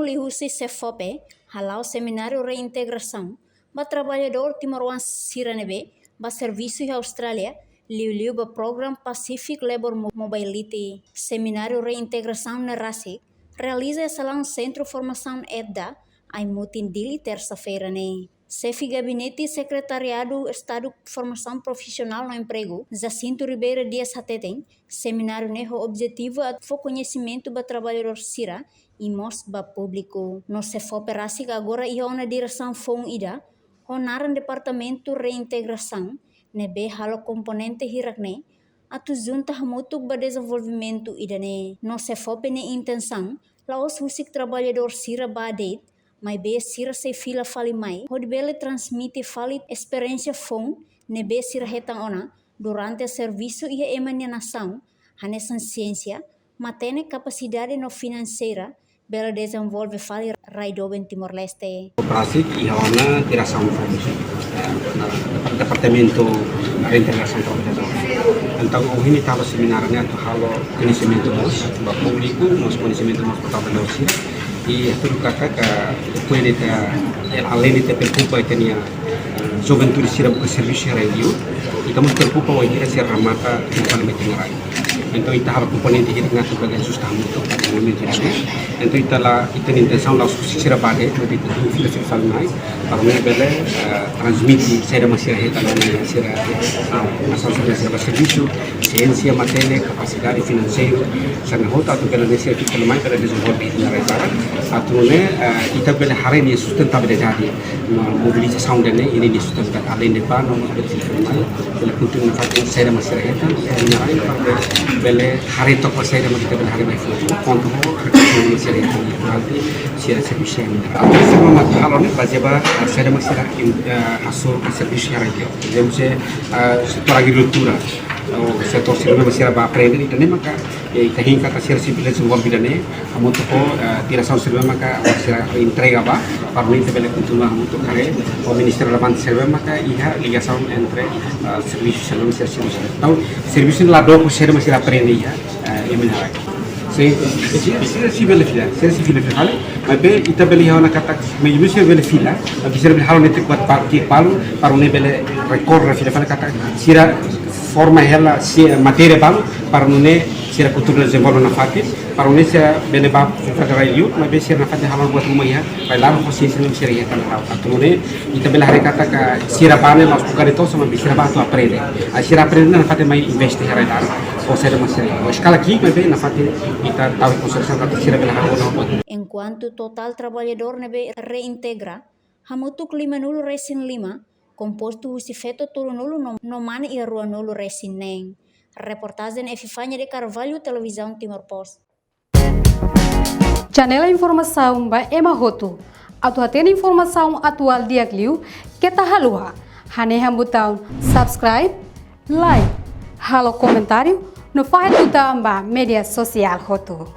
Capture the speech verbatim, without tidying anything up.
Liuhusi SEFOPE hala'o semináriu reintegrasaun ba traballadór timoroan sira ne'ebé bá servisu iha Austrália, liuliu ba programa Pacific Labour Mo-, Mobility. Semináriu reintegrasaun ne'e rasik realiza iha salaun Sentru Formasaun ETDA, Aimutin, Dili, tersa-feira ne'e. Xefe Gabinete Sekretariadu Estadu Formasaun Profisionál no Empregu, Jacinto Ribeiro Dias hateten, semináriu ne'e ho objetivu atu fó koñesimentu ba traballadór sira i mós ba públiku. No SEFOPE rasik agora iha ona diresaun foun ida ho naran Departamentu Reintegrasaun, ne'ebé halo komponente hirak ne'e atu junta hamutuk ba dezenvolvimentu ida-ne'e. No SEFOPE nia intensaun la'ós husik traballadór sira bá de'it, maibé sira sei fila fali mai, hodi bele transmite fali esperiénsia foun ne'ebé sira hetan ona durante servisu iha ema nia nasaun, hanesan siénsia, matenek, kapasidade no finanseira, bele dezenvolve fali rai doben Timor-Leste. Rasik iha ona diresaun foun, eh, na Departamentu Reintegrasaun Traballadór. Entaun, ohin ita halo semináriu ne'e atu halo koñesimentu mós ba públiku, mós koñesimentu mós ba traballadór sira. I atu katak, eh, depois de ita, eh, além de ita preokupa ita-nia, eh, juventude sira buka servisu iha rai-li'ur, ita mós preokupa wainhira sira remata tempu limite iha rai. Entaun, ita halo komponente hirak ne'e atu bele ajusta hamutuk ba momentu ne'e. Entaun, ita la, ita-nia intensaun la'ós husik sira bá de'it, maibé ita tun fila, fila fali mai, para nune'e bele, eh, transmite saida mak sira hetan ona iha sira, ah, nasaun sira, sira bá servisu, siénsia, matenek, kapasidade, finanseiru, sira-ne'e hotu atu bele nune'e sira fila fali mai bele dezenvolve iha rai laran. Atu nune'e, eh, ita bele haree nia sustentabilidade, mo-, mobilizasaun ida-ne'e, nia sustentabilidade além de bá, no mós bele fila fali mai, bele kontinua nafatin saida mak sira hetan, sira-nia rai, para bele, bele haree took ba saida mak ita bele haree mai futuru, konta ho, rekursu mak sira hetan, durante sira servisu iha rai-li'ur. Atu sira mak halo ne'e bazeia ba, eh, saida mak sira, eh, hasoru ba servisu iha rai-li'ur. Ezemplu, eh, setór agrikultura, ou setór sira-ne'ebé sira bá aprende, entaun ne'e maka, eh, ita hein katak sira sei bele dezenvolve ida-ne'e, hamutuk ho, eh, diresaun sira-ne'ebé maka sira entrega bá, para nune'e ita bele kontinua hamutuk haree ho ministériu relevante sira-ne'ebé maka iha ligasaun entre, eh, servisu sira-ne'ebé sira servisu. Entaun, servisu ne'e la dook ho saida mak sira aprende iha, eh, M N R I. Sei, sei, sei, sei bele fila, sei, sei bele fila fali, maibé ita bele halo ona katak, maibé sira bele fila, maibé sira bele halo netik buat ba-, ki'ik balu, para nune'e bele rekorda fila fali katak, sira forma hela, sei, matéria balu, para nune'e sira kontinua dezenvolve nafatin, para nune'e sira bele bá fila fali rai-li'ur, maibé sira nafatin halo buat ruma iha rai laran ho siénsia ne'ebé sira iha tan rau. Atu nune'e, ita bele haree katak sira bá ne'e la'ós buka de'it to'os, maibé sira bá atu aprende. Ah, sira aprende nafatin mai investe iha rai laran. Ou saida mak sira. Ou eskala ki'ik maibé nafatin ita tau konsiderasaun katak sira bele halo ona buat. Enkuantu totál traballadór ne'ebé reintegra, hamutuk limanulu-resin-lima, kompostu husi feto tolunulu no, no mane iha ruanulu-resin-neen. Reportajen Epifania de Carvalho, Televizaun Timor Post. Janela informasaun ba ema hotu. Atu hatene informasaun atuál di'ak liu, keta haluha hanehan butaun subscribe, like, halo komentáriu, no fahe tutan ba média sosiál hotu.